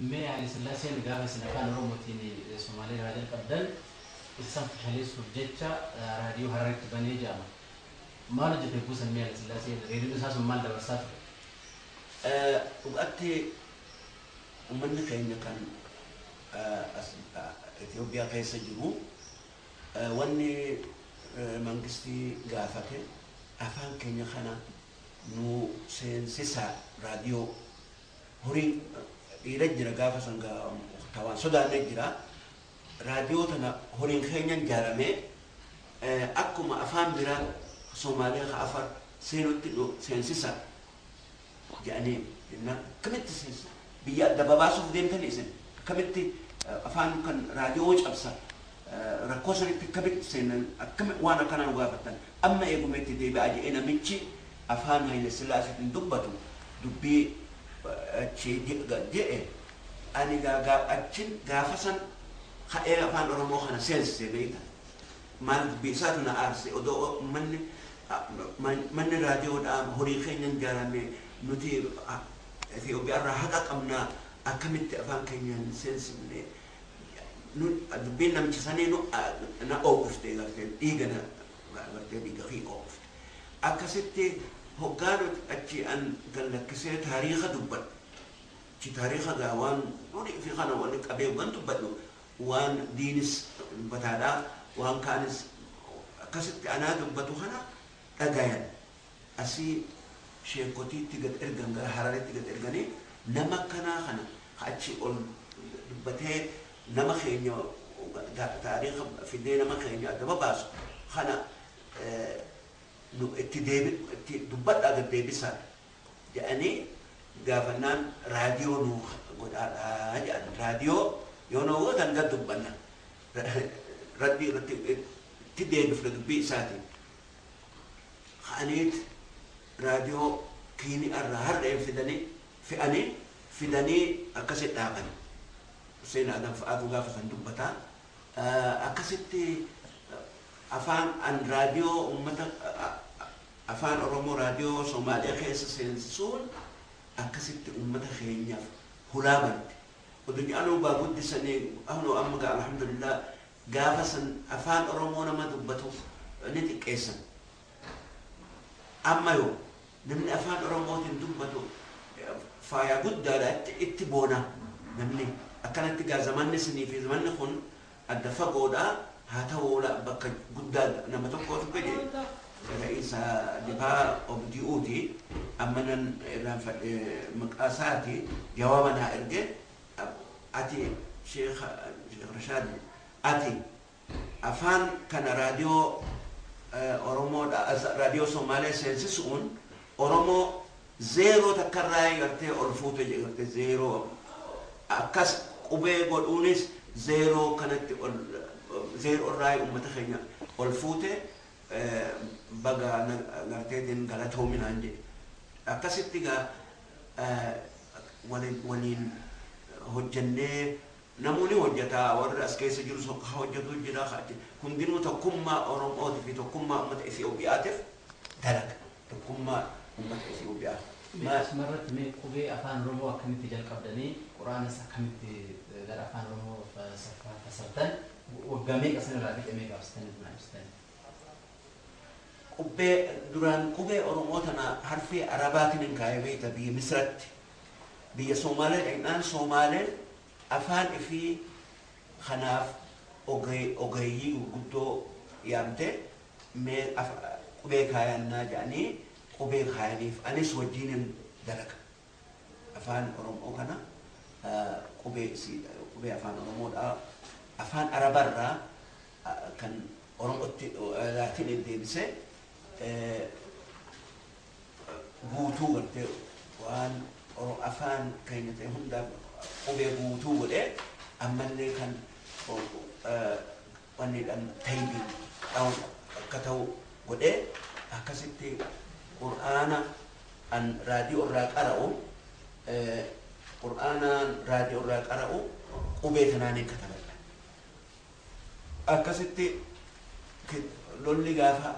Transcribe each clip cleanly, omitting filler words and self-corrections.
Mee Haile Sillaaseen gaafa isin afaan Oromootiin Somaalee irraa jalqabdan isa san fashaleessuuf jecha raadiyoo Hararitti banee jedhama. Maal hojjete kuusan mee Haile Sillaaseen reediyoon isaa sun maal dabarsaa ture? Dhugatti uummanni keenya kan as Itoophiyaa keessa jiru wanni mangistii gaafate afaan keenya kana nu seensisaa raadiyoo horiin dhiira jira gaafa san tawaan sodaannee jira raadiyoo tana horiin keenyan ijaaramee akkuma afaan biraa Soomaaliyaa ka afar seenutti nu seensisa jedhanii jennaan akkamitti seensisa biyya adda babaasuuf deemtanii isin akkamitti afaan kan raadiyoo cabsa rakkoo sanitti akkamitti seenan akkami waan akkanaa nu gaafattan amma eegume itti deebi'aa jedhee namichi afaan Haile Sillaaseetiin dubbatu dubbii achi jedhe ani achin gaafa san ka'ee afaan Oromoo kana seensise beekta maal dubbii isaatu na aarse odoo manni manni raadiyoodhaa horii keenyan ijaarame nuti Itoophiyaa irraa haqa qabnaa akkamitti afaan keenyaan seensifne dubbiin namicha sanii nu na oofte gartee dhiiga na gartee dhiiga kii oofte akkasitti hoggaa nuti achi an gallakkisee taariika dubbadhu achi taariika gaa waan durii fi kana wali qabee waan dubbadhu waan diinis dubbataadhaa waan kaanis akkasitti anaa dubbatu kana dhagayan asii sheekotiitti gad ergan gara Hararitti gad erganii nama akkanaa kana achi ol dubbatee nama keenya taariika fidee nama keenya adda babaasu kana nu itti deebi itti dubbadhaa gad deebisaa jedhanii gaafannaan raadiyoo nu godhaadhaa jedhan raadiyoo yoo nu gootan gad dubbanna raddii irratti itti deebifna dubbii isaatiin ka'aniit raadiyoo kiinii irraa har'een fidanii fe'anii fidanii akkasitti dhaaban. Hussein Adam fa'aatu gaafa san dubbataa. Akkasitti afaan an raadiyoo uummata afaan Oromoo raadiyoo Somaaliyaa keessa seensisuun akkasitti uummata keenyaaf hulaa bante. Oduu baa guddisanii ahunoo amma gaa alhamdulillah gaafa san afaan Oromoo nama dubbatu ni xiqqeessan. Amma yoo namni afaan Oromootiin dubbatu faaya guddaadha itti boona namni akkanatti gaa zamanni sinii fi zamanni kun adda fagoodha haa ta'uu bakka guddaa nama tokkootu gadi ra'iisa dibaa OBDUuti amma nan irraanfadhe maqaa isaati jawaaba naa erge ati Sheekh Rashaad ati afaan kana raadiyoo Oromoodha raadiyoo Somaalee seensisuun Oromoo zeeroo takkarraa gartee ol fuute gartee zeeroo akkas qubee godhuunis zeeroo kanatti ol zeeroo irraa uummata keenya ol fuute baga garteetiin galatoominaan jedhe akkasitti gaa waliin hojjannee namoonni hojjetaa warri as keessa jiru hojjetu jira hundinuu tokkummaa Oromootii fi tokkummaa uummata Itoophiyaatiif dalaga tokkummaa uummata Itoophiyaa. Asumarratti mee qubee afaan Oromoo akkamitti jalqabdanii quraanas akkamitti gara afaan Oromoo fassartan waggaa meeqa sanarraa fixe meeqa ibsitanii naa ibsitanii? Qubee duraan qubee Oromoo tana harfii Arabaatiin hin kaa'ee beekta biyya Misratti biyya Somaalee dhaqnaan Somaaleen afaan ifii kanaaf ogeeyyii gurguddoo yaamte mee qubee kaayannaa jedhanii qubee kaayaniif anis wajjinin dalaga afaan Oromoo kana qubee qubee afaan Oromoodha afaan Arabarraa kan Oromootti Laatiin deebisee guutuu gartee waan afaan keenya ta'e hundaaf qubee guutuu godhee ammallee kan wanniidhaan taybiin dha'uun akka ta'u godhee akkasitti qur'aana an raadiyoo irraa qara'u qur'aanaan raadiyoo irraa qara'u qubee tanaan katabadha. Akkasitti lolli gaafa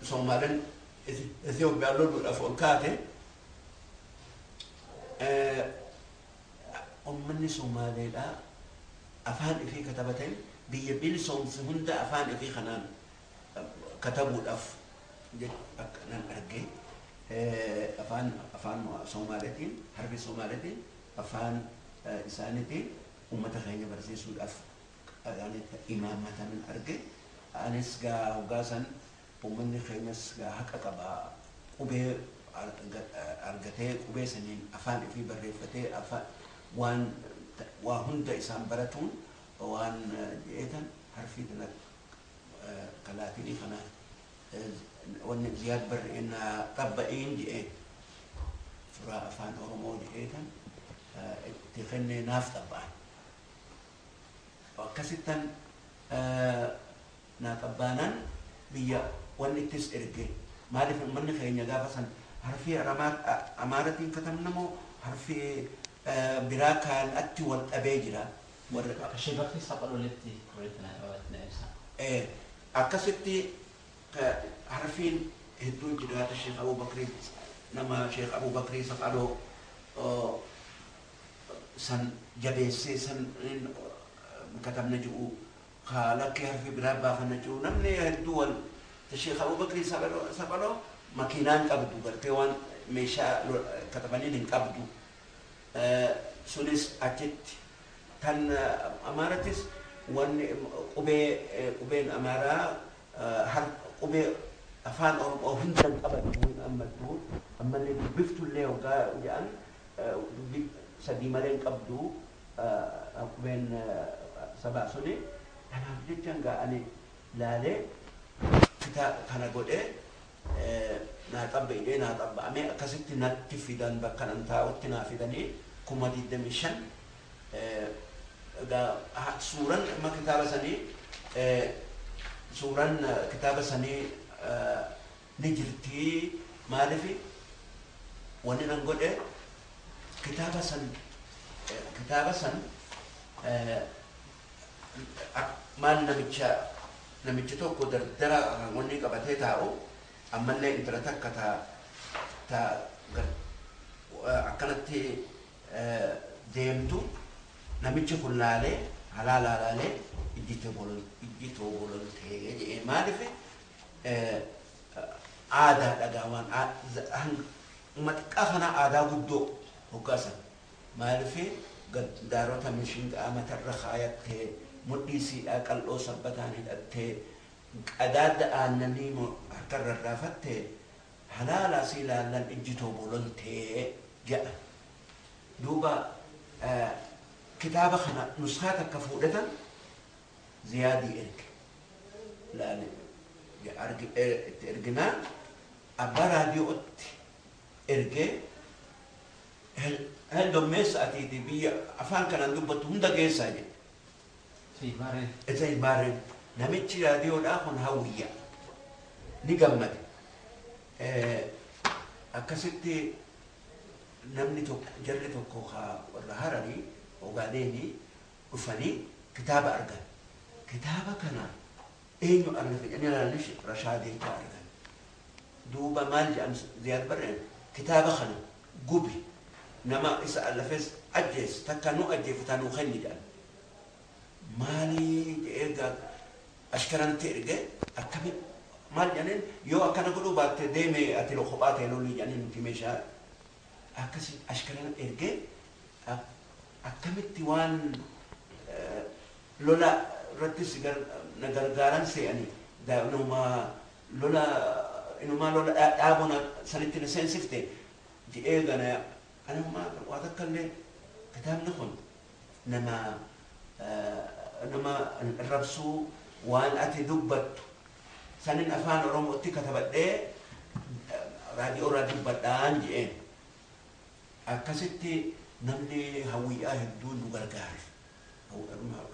Soomaaleen Itoophiyaan loluudhaaf ol kaate Uummanni Somaaleedhaa afaan ifii katabateen biyya bilisoomse hunda afaan ifii kanaan katabuudhaaf akka nan arge afaan Somaaleetiin, harfi Somaaleetiin, afaan isaaniitiin uummata keenya barsiisuudhaaf imaammata nan arge. Anis gaa hoggaa san uummanni keenyas gaa haqa qaba, qubee argatee qubee saniin afaan ifii barreeffatee afaan waan waa hunda isaan baratuun waan jedheetan harfii tana kalaatinii kana wanni Ziyaad Barree naa xabba'iin jedheen suuraa Afaan Oromoo jedheetan itti kennee naaf xabba'an. Akkasittan naa xabbaanaan biyya wanni ittis erge. Maaliif uummanni keenya gaafa san harfii Amaaratiin katabna moo harfii biraa kaan atti wal dhabee jira. Warri Ishee bakki saphalooletti walitti na ibsa. Akkasitti harfiin hedduun jiraata. Sheekh Abubakrii, nama Sheekh Abubakrii Saphaloo san jabeessee san katabna ji'u, lakkee harfii biraa baafanna ji'u, namni hedduu wal. Sheekh Abubakrii Saphaloo makiinaan qabdu, gartee waan meeshaa katabaniin hin qabdu. Sunis achitti tan Amaarattis wanni qubee qubeen Amaaraa har qubee Afaan Oromoo hunda hin qabatu, hin ammattu. Ammallee dubbiftullee hoggaa jedhan dubbi sadii malee hin qabdu qubeen sabaa suni. Kanaaf jecha gaa ani laalee kana godhee naa xabba'ee naa xabba'amee akkasitti natti fidan, bakka nan taa'utti naa fidanii 25,000. Egaa suuran amma kitaaba sanii, suuran kitaaba sanii ni jirtii. Maaliif wanni nan godhe, kitaaba san maal namichi tokko dardara wanni qabatee taa'u, ammallee intala takka ta akkanatti deemtu, namichi kun laalee halaalaa laalee ijji too bololtee jedhee. Maaliif aadaa dhagaa waan xiqqaa kana aadaa guddoo hoggaasan. Maaliif daarota mishingaa matarra kaayattee, mudhii siidhaa qal'oo sabbataan hidhattee, qadaadda aannanii harkarra raafattee, halaalaa si ilaallan ijji too bololtee jedha. Duuba kitaaba kana nuskaa takka fuudhatan Ziyaadii erge. Laale itti erginaan abbaa raadiyootti ergee, "Heddummeessa atiiti biyya afaan kanaan dubbattu hunda keessaa," jedhe. Siif. Isa baareen namichi raadiyoodhaa kun hawwiyya ni gammade. Akkasitti namni tokko, jarri tokko warra Hararii Ogaadeenii dhufanii kitaaba argan. Kitaaba kana eenyu argate jedhanii ilaalanii Rashaadeetu argan. Duuba maal jedhan Ziyaad Barreen? "Kitaaba kana gubi, nama isa allafes ajjees, takka nu ajjeefataa nuu kenni," jedhan. Maalii jedhee ashkaranatti erge. Akkami maal jedhaniin, "Yoo akkana godhuu baatte deeme, ati kophaa ta'e lolii," jedhaniin, "nuti meeshaa akkasi." Ashkaran erge akkamitti waan lola irrattis na gargaaran se'anii nama lola inumaa lola dhaabuu sanitti na seensifte jedhee. Gana anumaa waa takka illee kitaabni kun nama rabsuu waan ati dubbattu sanin Afaan Oromootti katabadhee raadiyoo irraa dubbadhaan jedheen. Akkasitti namni hawwiyyaa hedduun nu gargaare,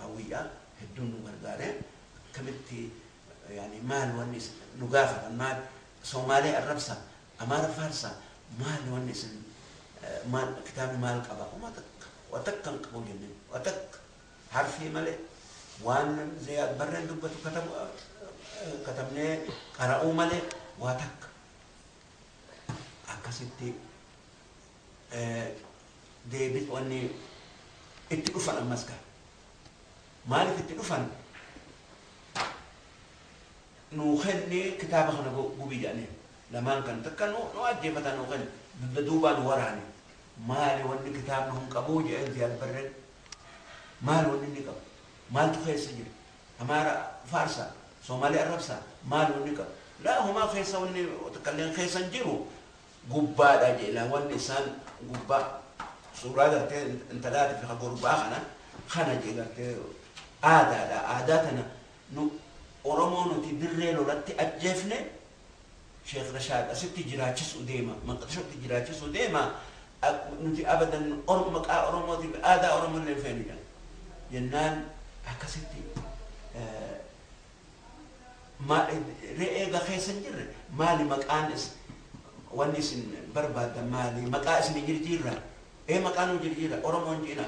hawwiyyaa hedduun nu gargaare. Akkamitti yaani maal wanni nu gaafatan? Maal Somaalee arrabsa, Amaara faarsa, maal wanni isin, maal kitaabni maal qaba? Uma takka, waa takka hin qabu jenneen, waa takka harfii malee waan Ziyaad Barreen dubbatu katabu katabnee qara'uu malee waa takka. Akkasitti deebi wanni Itti dhufan ammas gaa. Maaliif itti dhufan? Nuu kennee kitaaba kana gubii jedhanii lamaan kan takka nu ajjeefatan nuu kenne dugda duubaan waraane. Maali wanni kitaabni hun qabuu jedheen Ziyaad Barreen. Maali wanni inni qabu? Maaltu keessa jira? Amaara faarsaa, Soomaalee arrabsaa, maali wanni qabu? Laa homaa keessa wanni takkalleen keessa hin jiru gubbaadha jedha wanni isaan gubbaa suuraa gartee intalaati fi gurbaa kana kana jee gartee aadaadha. Aadaa tana nu Oromoo nuti dirree lolatti ajjeefne Sheekh Rashaad asitti jiraachisuu deema, Maqdishotti jiraachisuu deema. Nuti abadan maqaa Oromootiif aadaa Oromoo illee hin feenu jedhan. Jennaan akkasitti re'ee egaa keessa hin jirre maali maqaan wanni isin barbaaddan maali maqaa isin jirjiirra ee maqaa nu jirjiirra Oromoon jiina.